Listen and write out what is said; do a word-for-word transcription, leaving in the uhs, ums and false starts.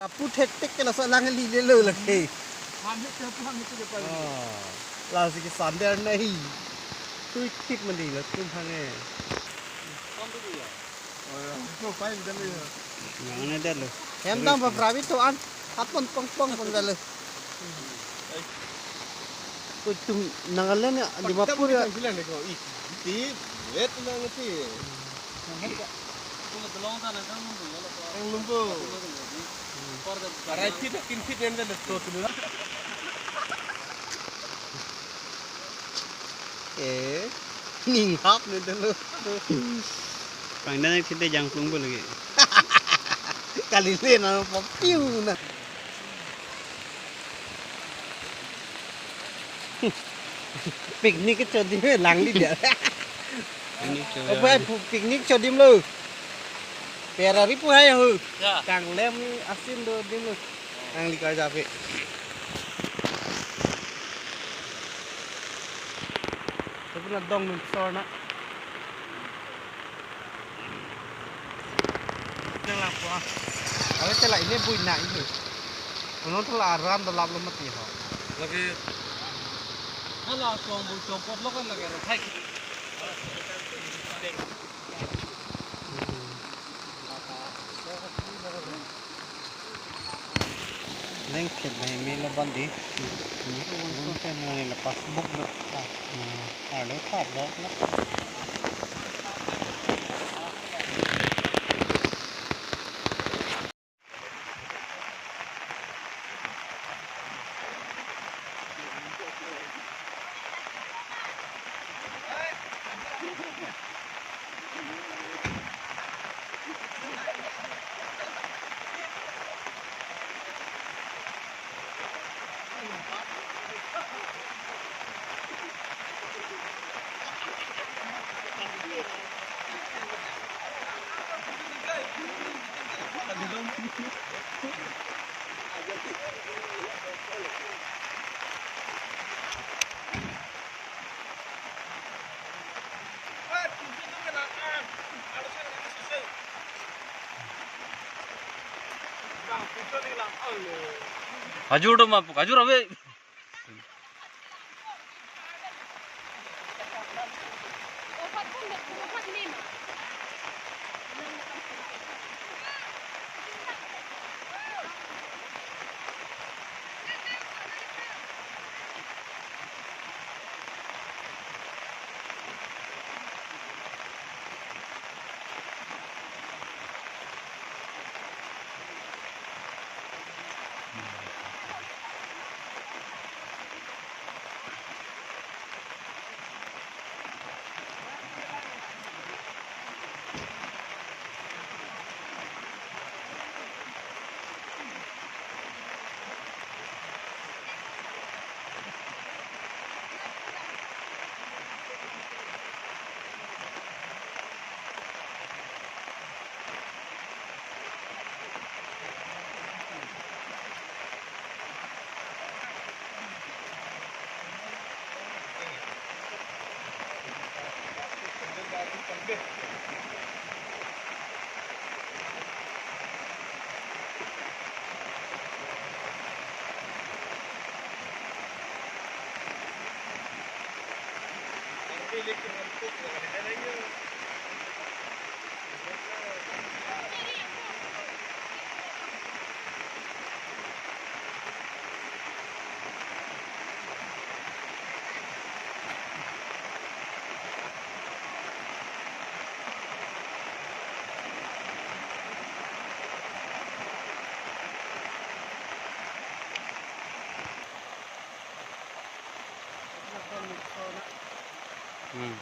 Apu thektek ke laso alang lile lo lake. Ham hek ke apu ham hek ke pa. Oh, lasi ke sander nahi. Tui thik mandi latum hange. Ham tu ya. Oh, ya. Ko pai dan ya. Yang mana dah lo? Hem dam ba pravi to an. Apon pong pong pon dalo. Ko tum Nagaland ya, Dimapur ya. Bilang deh ko. Ih, iti, wet nang iti. Ang lumpo. Arai fit, kin fit yang dalo. Eh, ninghap ni dalo. Pangdan yang sida jangplung bo lagi. Kali le na papiu na. Picnic ke chodim langli dia. Picnic chodim. Apa pu-, picnic chodim lo. Ferrari pu hai ho. Ya. Kanglem asin dodim lo. Nangli karja pe. Tapi na dong nun sor na. Nang lapu ah. Awe tela ini bui na ini. Uno tela aram dolap lo mati ho. Lagi hala kong bu chompot lo kan lagi rohai. Lengket na email lo bandi. Lengket na la passbook lo. Ah, alo thap lo. Kajur do ma, kajur ave. Hmm.